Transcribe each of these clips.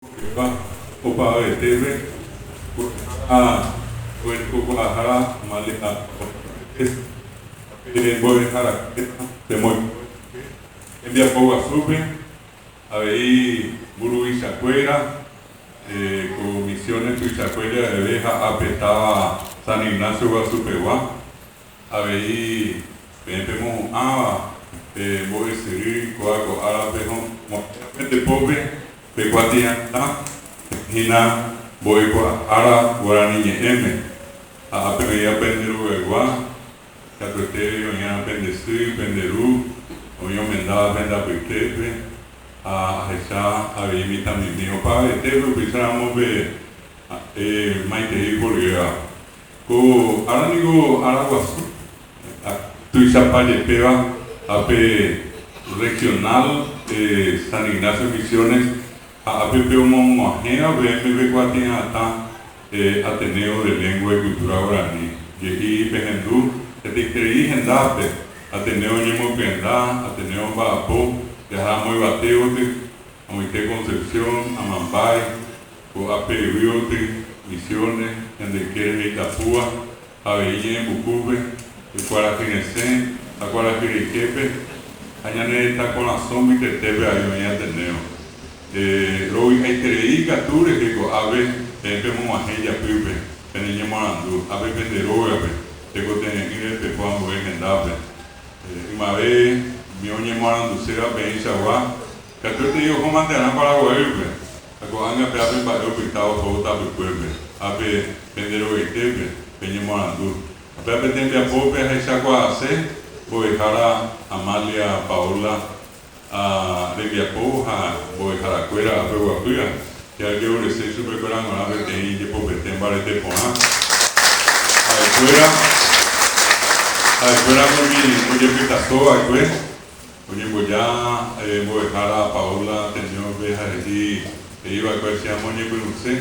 Upéva opavavetépe ha oguerekokuaahára Amalia Pérez pe mbo'eharakuéra pemoĩmbo'e hembiapo guasúpe, avei mburuvichakuéra ko Misiones tuichakue javeve ha ápe táva San Ignacio guasupegua, avei peẽ pemohu'ãva pe mbo'esyry kóa ko árape og̃uahẽva pende pópe Pe kuatia'atã hína mbo'ekuaahára guarani ñe'ẽme, ha ápe oĩva pende rogaygua, katuete oĩarã pende sy, pende ru, oĩ omendáva pende apytépe, ha ahecha avei mitãmimi. Opavavetépe upéicharamo pe maitei iporyvéva. Ko ára niko ára guasu tuichapa jepéva ha pe Regional San Ignacio Misiones ha ápe pe omog̃uahẽva peẽme pe kuatia'atã Ateneo de Lengua y Cultura Guarani. Je'i pehendu hetaiterei hendápe Ateneo ñemopyenda, Ateneo mba'apo, jaha amo yvate gotyo, amoite Concepción, Amambay, Ko'ápe yvýoty, Misiones, ñande yke rehe Itapúa, ha avei Ñe'ẽmbukúpe, ykuarahy resẽ ha kuarahy reiképe, ha ñane retã korasõ mbytetépe avei oĩ Ateneo. Rovy'aiterei ikatu rehe ko'ápe peẽ pemog̃uahẽ ijapýpe pene ñemoarandu, ápe pende rógape, tekotevẽ'ỹre peho ambue hendápe. Ymave umi oñemoaranduséva peẽichagua, katuetei oho mantearã Paraguaýpe. Ha ko'ág̃a péape mba'e opyta ohóvo tapykuépe, ápe pende rogaitépe, peñemoarandu. Ha péape tembiapópe ahechakuaase mbo'ehára Amalia Paola a rembiapo ha mbo'eharakuéra ápe oguapýva, che ajeurese chupekuéra g̃uarã peteĩ jepopete mbarete porã. Ha'ekuéra, ha'ekuéra umi ojepytasova'ekue. Oñemboja mbo'ehára Paola Ateneo-pe ha he'i he'iva'ekue che amoñepyrũse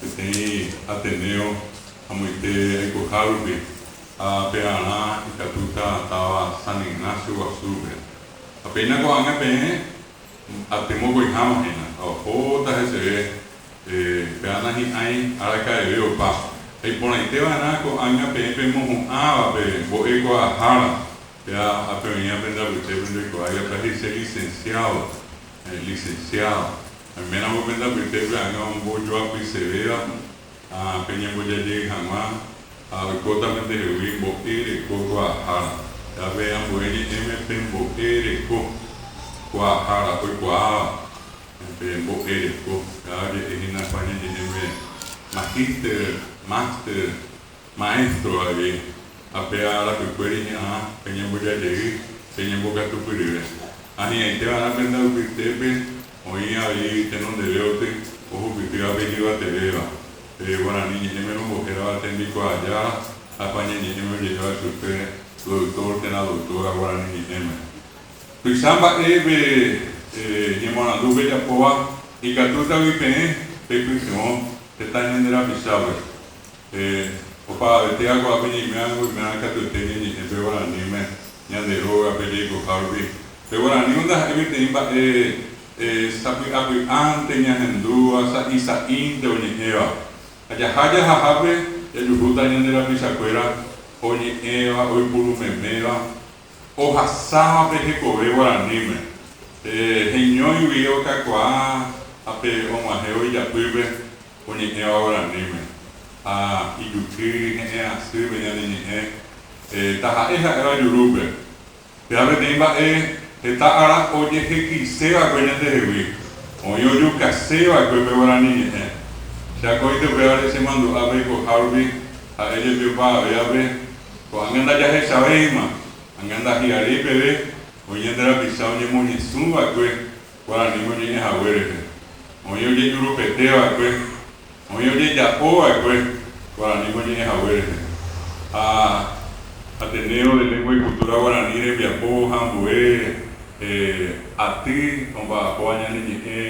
peteĩ Ateneo amoite aikoha rupi ha pe'arã ikatúta táva San Ignacio guasúpe. Ha péina ko'ág̃a peẽ aty mokõiháma hína ha ohóta heseve pe'ána hi'ãi araka'eve opa. Ha iporãiteva'erã ko'ág̃a peẽ pemohu'ãva pe mbo'ekuaahára. Péa ápe oĩva pende apytépe ndoikuaáiva pe he'ise licenciado, licenciada. Oiméramo pende apytépe ág̃a ombojoapysevéva ha peñembojajey hag̃ua ha oikóta pendehegui mbo'e reko kuaahára. Péa pe ambue ñe'ẽme pe mbo'e reko kuaahára oikuaáva pe mbo'e reko. Péa oje'e hína España ñe'ẽme magíster, máster. Maestro avei, ha pe arapykuéri hi'ã peñembojajey peñembokatupyryve. Ha hi'ãiteva'erã pende apytépe oĩ avei tenondeve oty ohupytýva pe ijyvatevéva, pe guarani ñe'ẽme rombohérava tembikuaajára ha España ñe'ẽme oje'éva chupe doctor térã doctora guarani ñe'ẽme. Tuicha mba'e pe ñemoarandu pejapóva ikatútagui peẽ peipytyvõ heta ñande rapichápe. Opavavetéva ko'ápe ñaiméva oiméva katuete ñañe'ẽ pe guaraníme ñande rógape jaikoha rupi. Pe guarani ndaha'éi peteĩ mba'e sapy'apy'ánte ñahendúva, sa'i sa'ínte oñe'ẽva. Ha jaha jahahápe jajuhúta ñande rapichakuéra oñe'ẽva, oipurumeméva, ohasáva pe hekove guaraníme. Heñóigui okakuaa ha pe og̃uahẽvo ijapýpe oñe'ẽva guaraníme ha ijuky he'ẽ asýpe ñane ñe'ẽ taha'e ha'éva jurúpe. Péva peteĩ mba'e heta ára ojehekyise va'ekue ñandehegui, oĩ ojukase va'ekue pe guarani ñe'ẽ. Che akóinte upévare che mandu'a pe ikoha rupi ha'e jepi opavavévape, ko'ág̃a ndajahechavéima, ág̃a ndahi'aréi peve oĩ ñande rapicha oñemoñesũ va'ekue Guaraníme oñe'ẽ hague rehe. Oĩ ojejurupete va'ekue, oĩ ojeja'o va'ekue Guaraníme oñe'ẽ hague rehe. Ha Ateneo de Lengua y Cultura Guarani rembiapo ha ambue aty omba'apóva ñane ñe'ẽ.